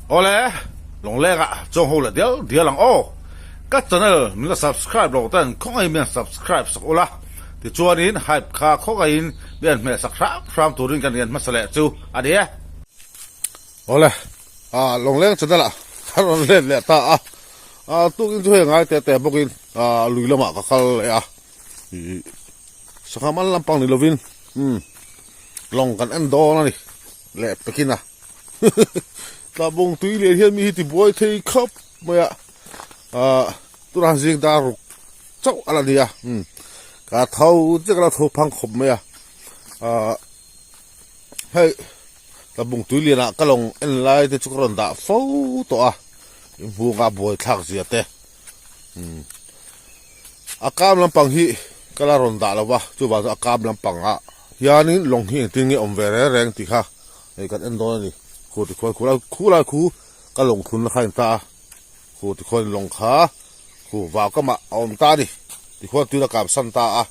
Awle, Lawngleng ah chuang ho leh dial dial ang aw. Ka channel min la subscribe lo ten khawngaihin min han subscribe sak ula, tichuanin hype kha khawngaihin min han hmeh sak hram hram turin kan rian hmasa leh chu a ni e. Awle, ah Lawngleng channel ah ka rawn let leh ta a, ah tukin chu hei ngai teh teh bawkin ah lui lamah ka kal leh a, ih sangha man lampang ni lovin umm lawng kan en dawn a ni leh pekin a. Tlabawng tui leh hian mi hi ti buai thei khawp mai a ah tunah zing dar ruk chauh a la ni a umm ka tho chiah ka lo tho phang khawp mai a ah hei tlabawng tui lianah ka lawng en lai te chu ka rawn dah fo tawh a inhung a buai thlak zia te umm a kam lampang hi ka la rawn dah lo va chuvang chuan a kam lampang ah hianin lawng hi engtin nge awm ve reng reng tih kha. Hei kan en dawn a ni, khu tikhuan khu lai khu lai khu ka lawng thlun na kha a in ta a, khu tikhuan lawng kha khu vau kam ah a awm ta a ni, tikhuan tuin a kap san ta a,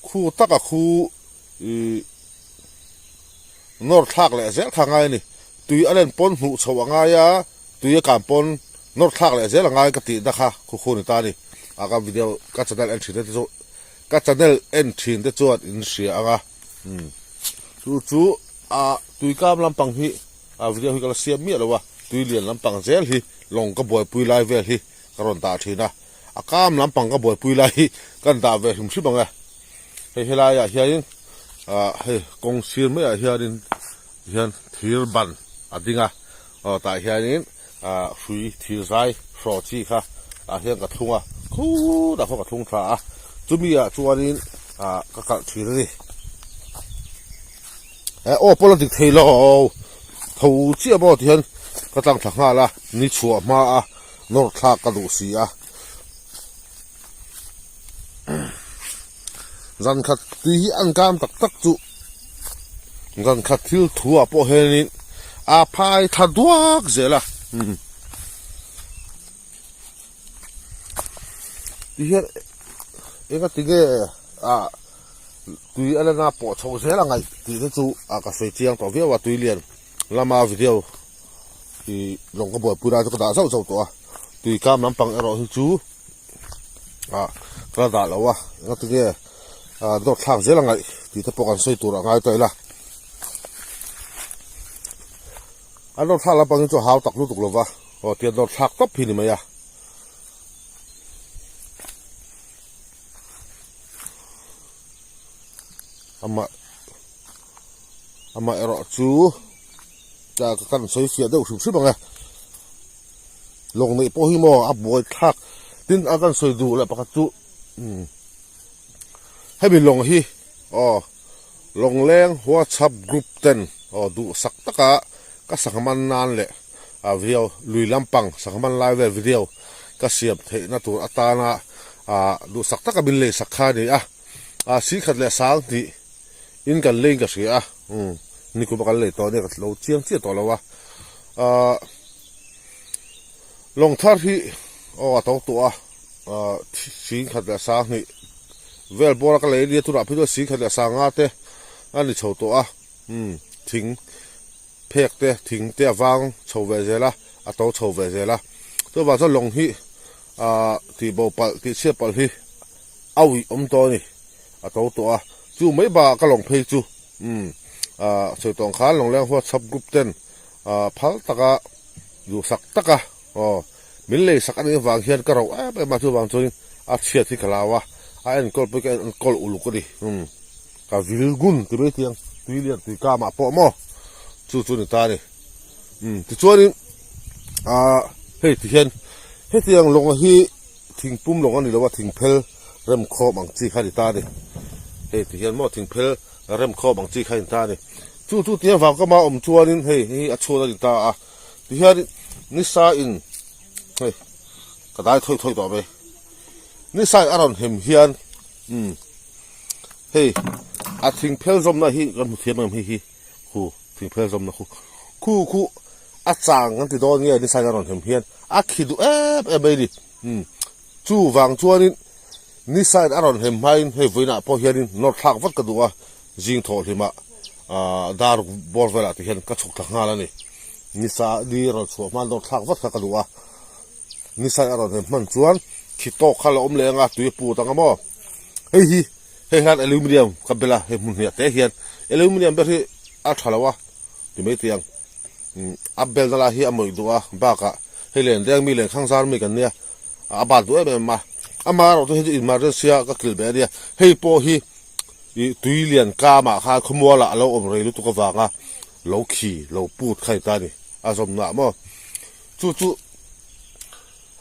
khu taka khu ih nawr thlak leh zel kha a ngai a ni, tui a len pawn hmuh chhoh a ngai a, tui a kan pawn nawr thlak leh zel a ngai ka tih na kha khu khu a ni ta a ni, a ka video ka channel en thin te chu ka channel en thin te chuan in hria ang a. Umm chu chu a tui kam lampang hi a video hi ka la siam miah lo a tui lian lampang zel hi lawng ka buaipui lai vel hi ka rawn dah thin a a kam lampang ka buaipui lai hi kan dah ve hrim hrim ang e hei helai ah hianin ah hei kawng sir mai ah hianin hian thir ban a ding a aw tah hianin ah hrui thir zai hraw chi kha tah hian ka thlung a khutah khaw ka thlung tha a chumi ah chuanin ah ka kalh thin a ni eh aw pawh la dik thei lo tho chiah maw ti hian ka tlang thla nghal a ni chhuah hma a nawr thlak ka duh si a zan khat tui hi an kam tak tak chu zan khat thil thu ah pawh hianin a phai tha duak zel a umm ti hian eng a ti nge ah tui a lana pawh chho zel a ngaih tih te chu ah ka sawi chiang tawh viau a tui lian lama video ih lawng ka buaipui lai chu ka dah zauh zauh tawh a tui kam lampang erawh hi chu ah ka la dah lo a engatinge ah dawt thlak zel a ngaih tih te pawh kan sawi tur a ngai tawh ila a dawt thlak lampang hi chu a hau tak lutuk lo va aw tia dawt thlak tawp hi ni mai a. Amah amah erawh chu ka kan sawi fiah deuh hrim hrim ang e. Lawng neih pawh hi maw a buai thlak tin a kan sawi duh leh pakhat chu umm hemi lawng hi aw lawngleng whatsapp group ten aw duhsak taka ka sangha man nan leh a video lui lampang sangha man lai vel video ka siam theihna tur atana ah duhsak taka min leisak kha a ni a ah si khat leh sang tih in kan leiin ka hria a umm nikum a kan lei tawh a nia ka lo chiang chiah tawh lo a ah lawng thar hi aw a to tawh a ah sing khat leh sang hnih vel bawr a ka lei ania tunah phei chuan sing khat leh sang nga te a ni chho tawh a umm thing phek te thing te a vang chho ve zel a a to chho ve zel a chuvang chuan lawng hi ah tih bo palh tih chhiat palh hi a uih awm tawh a ni a to tawh a chu mai bakah ka lawng phei chu umm ah sawi tawh ang khan lawngleng whatsapp group ten ah phal taka duhsak taka aw min leisak anih avang hian ka rauh em em a chuvang chuan a chhiat hi ka lau a a enkawl pawh hi ka enkawl uluk a ni umm ka vil gun ti mai tiang tui lian tui kamah pawh maw chu chu a ni ta a ni umm tichuanin ah hei ti hian hetiang lawng hi thingpum lawng a ni lo a thingphel remkhawm ang chi kha a ni ta a ni hei ti hian maw thingphel remkhawm ang chi kha a ni ta a ni chu chu ti avang kama awm chuanin hei hei a chhuat a ni ta a tihian nisa in hei ka dai thawi thawi tawh mai nisa in a rawn hem hian umm hei a thingphel zawmna hi kan hmu thiam em hei hi khu thingphel zawmna khu khu khu a chang kan ti dawn nge nisa in a rawn hem hian a khi duh em em mai a ni umm chuvang chuanin nisa in a rawn hem hmain hei vawiinah pawh hianin nawr thlak vat ka duh a zing thawh hlimah ah dar bawr velah te hian ka chhuk thla nghal a ni. Nisa ni rawn chhuah hma nawr thlak vat kha ka duh a, nisa a rawn hem hman chuan khi tawk kha la awm leh anga tui a put ang a maw. Hei hi hei hian aluminium ka bel a, hei hmun hniah te hian aluminium ber hi a tha lo a ti mai teh ang. A belna lai hi a mawih duh a, bakah hei len deng mi lenkhang zar mi kan nia a bat duh em em a, amaherawh chu hei chu emergency a ka kilh beh a nia, hei pawh hi ih tui lian kamah khan khawmualah a lo awm rei lutuk avanga lo khi lo put kha ni ta a ni a zawmna ah maw chu chu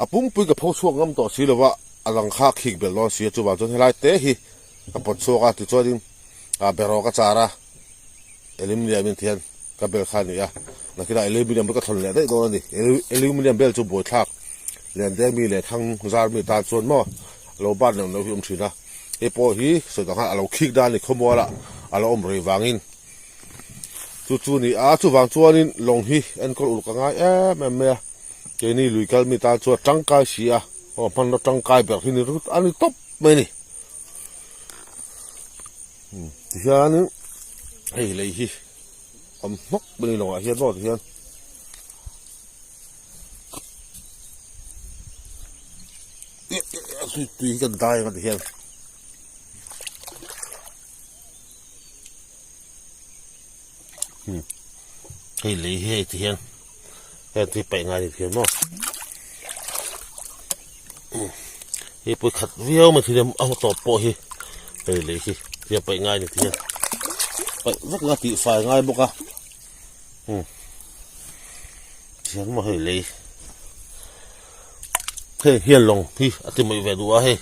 a pumpui ka pho chhuak ngam tawh si lova a dang kha khik belh dawn si a chuvang chuan helai te hi ka pawt chhuak a tichuanin ah beraw ka char a. Aluminium in tihian ka bel kha a ni a, nakinah aluminium chu ka thawn leh daih dawn a ni. Aluminium bel chu buaithlak lian deng mi leh thlang zar mi tan chuan maw a lo bat neuh neuh hi a awm thin a, hei pawh hi sawi dang khan a lo khik dan a ni khawmualah a lo awm rei vangin chu chu a ni a, chuvang chuanin lawng hi enkawl uluk a ngai em em mai a, keini lui kal mi tan chuan tangkai si a, aw hmanraw tangkai ber hi a ni tawp mai a ni. Tihianin hei lei hi awm hnawk mai ni lawngah hian maw tihian tui hi kan dai ang a tihian. Hei lei hi hei tihian heng tui paih ngai ni thian maw hei pawh khat viau mai thil a tawp pawh hi hei lei hi tiang paih ngai ni thian paih vek anga tih fai ngai bawk a tihian maw hei lei hei hian lawng hi a ti mawih ve duh a hei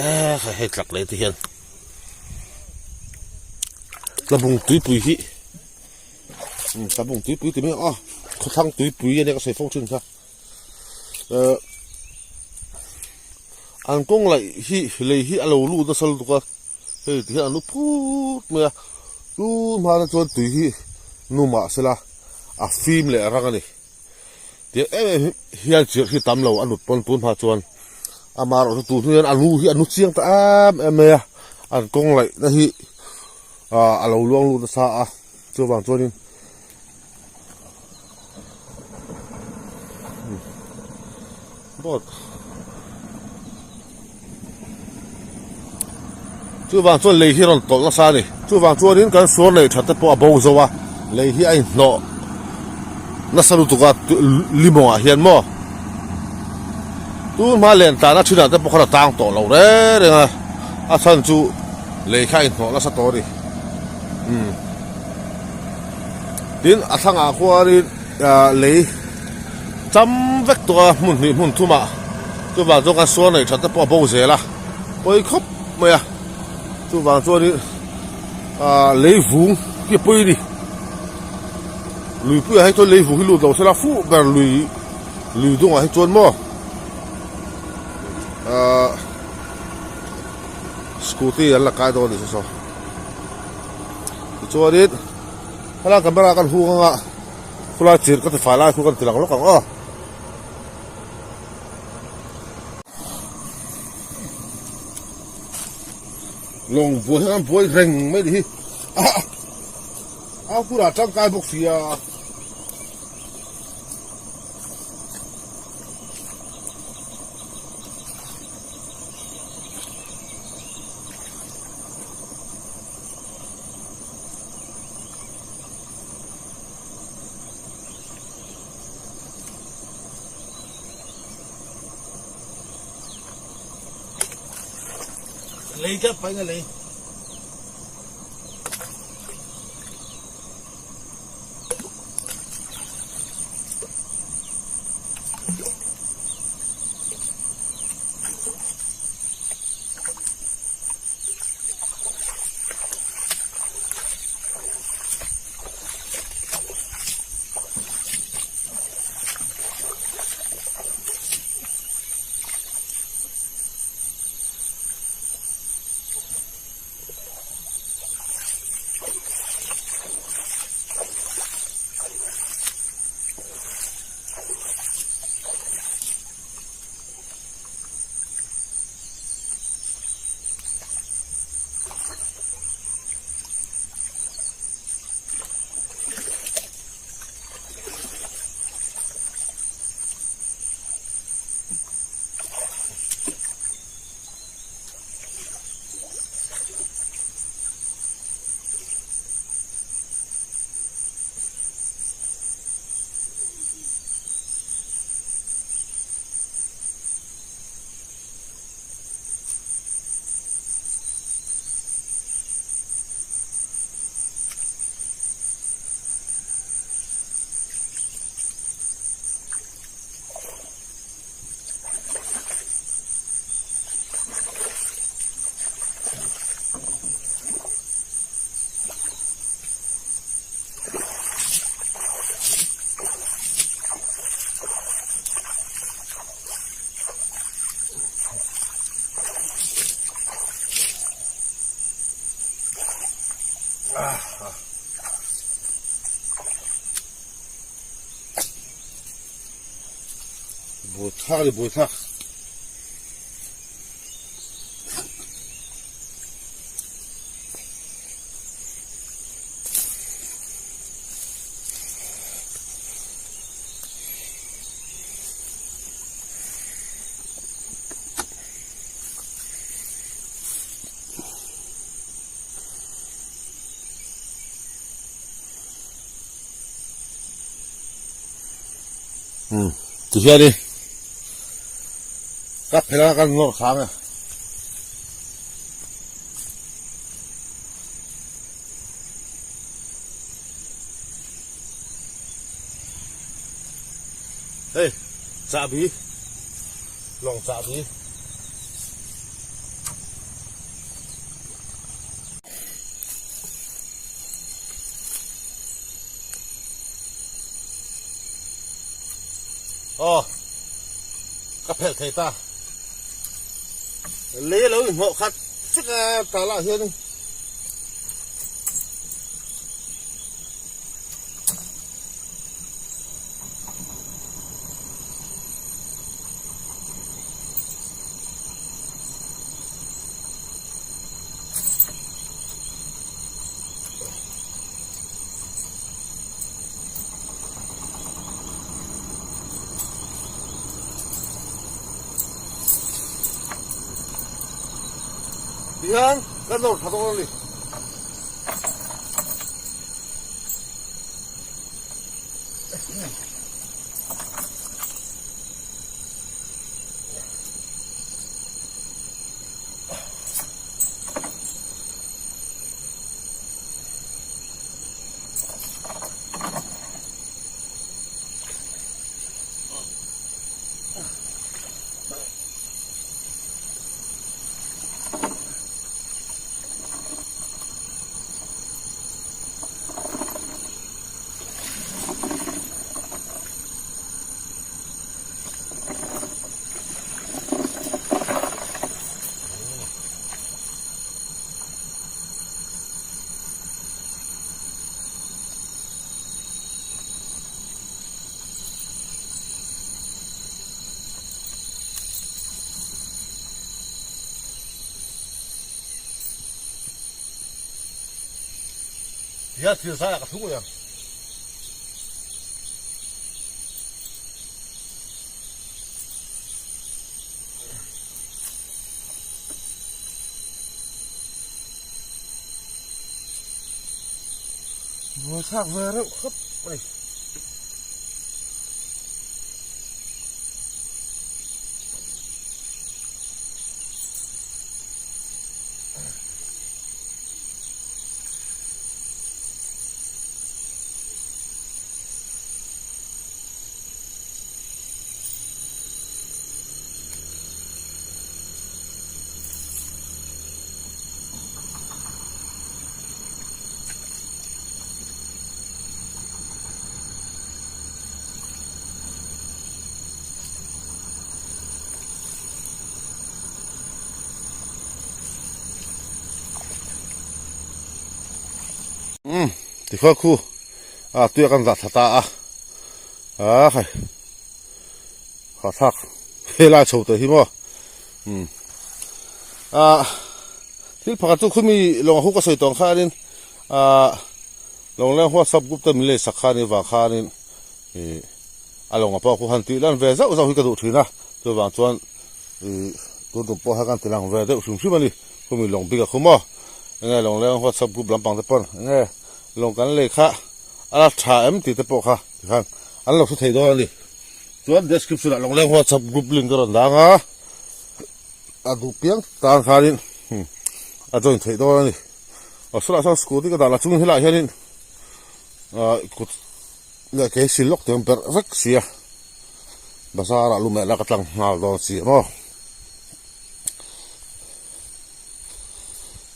eh hei tlak lei te hian. Tlabung tuipui hi tlabung tuipui ti mai a khawthlang tuipui ania ka sawi fo thin kha eh an kawng laih hi lei hi a lo lut nasa lutuk a hei ti hian an lu phut mai a tun hma te chuan tui hi nu mahsela a fim leh rang a ni. Tiang em em hian chirh hi tam lo a nut pawn tun hma chuan amaherawh chu tun hian a lu hi a nu chiang ta em em mai a an kawng laih na hi ah a lo luang lut nasa a chuvang chuanin boat Chuvang chuan lei hi a rawn tawlh nasa a ni. Chuvang chuanin kan suar lei that te pawh a bo zo a, lei hi a inhnawh nasa lutuk a limawngah hian maw. Tun hma len tana thinah te pawh khan a tang tawh lo reng reng a, a chhan chu lei kha a inhnawh nasa tawh a ni. Umm tin a thlangah khuanin lei. Cham vek tawh a hmun hnih hmun thumah chuvang chuan kan sual neih that te pawh a bo zel a pawi khawp mai a chuvang chuanin ah lei vung hi a pawi a ni luipuiah hi chuan lei vung hi lut lo sela fuh ber lui lui dungah hi chuan maw ah scooty an la kai dawn a ni saw saw tichuanin helai camera kan hung anga. Khulai chirh ka ti fai lai khu kan ti lang lawk ang aw. Lawng buai hian an buai reng mai ni hi. A hunah tangkai bawk si a. Lei tlat pahin a lei. Buaithlak a ni buaithlak. Umm ti hianin ka phelh a kan nawr khang e. Hei chahbi lawng chahbi. Aw ka phelh thei ta lei a lo inhnawh khat vek a tah lah hian Tihian kan nawr tha dawn a ni. Tihian thil zaiah ka thu ngei ang. Buaithlak ve reuh khawp mai. Umm tikhaw khu a tuia kan zah thla ta a a khai Hahthlak helai chho teh hi maw umm ah thil pakhat chu khumi lawng hu ka sawi tawh ang khanin ah lawng leng whatsapp group te min lei sak khan vang khanin ih a lawng ah pawh khu han tih lan ve zauh zauh hi ka duh thin a chuvang chuan ih tun tum pawh hian kan ti lang ve deuh hrim hrim a ni khumi lawng bik a khu maw enge lawng leng whatsapp group lampang te pawn enge lawng kan lei kha a la tha em tih te pawh kha tikhan an lo hre thei dawn a ni. Chuan description ah Longleng WhatsApp group link a rawn dang a, a duh piang tan khanin a join theih dawn a ni. Aw sawlai sawn scooty ka dah la chung helaiah hianin ah kut leh ke sil lawk tiang berh vek sia bazar ah lumeh la ka tlang nghal dawn si maw.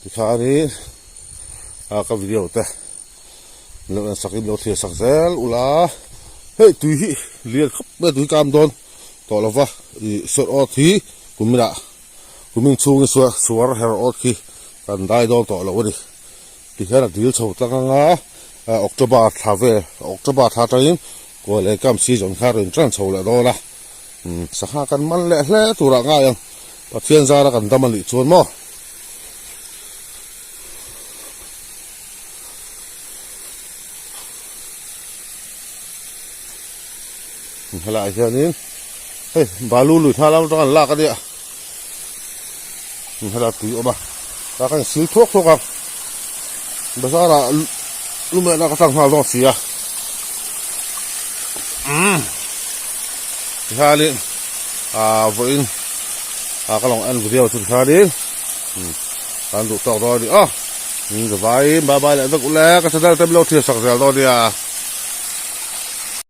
Tikhanin ah ka video te min lo en sak in min lo thlir sak zel ula hei tui hi lian khawp mai tui kam dawn tawh lova ih sawrh awt hi kuminah kumin chhungin suar suar her awt khi kan dai dawn tawh lo a ni tikhian a dil chho tlang anga ah October thla vel October thla atangin kual leh kam season kha a rawn tan chho leh dawn a. Umm sangha kan man leh hle turah ngai ang Pathian zara kan dam a nih chuan maw. Helaiah hianin hei balu lui hna lam atanga an lak a nia helai tui a awm a tah khan sil thuak thuak a bazar ah lumehna ka tlang nghal dawn si a umm tihianin ah vawiin ah ka lo en video chu tikhanin kan duh tawk dawn a ni aw. Vai bye bye leh vek ule ka channel te min lo thlir sak zel dawn nia.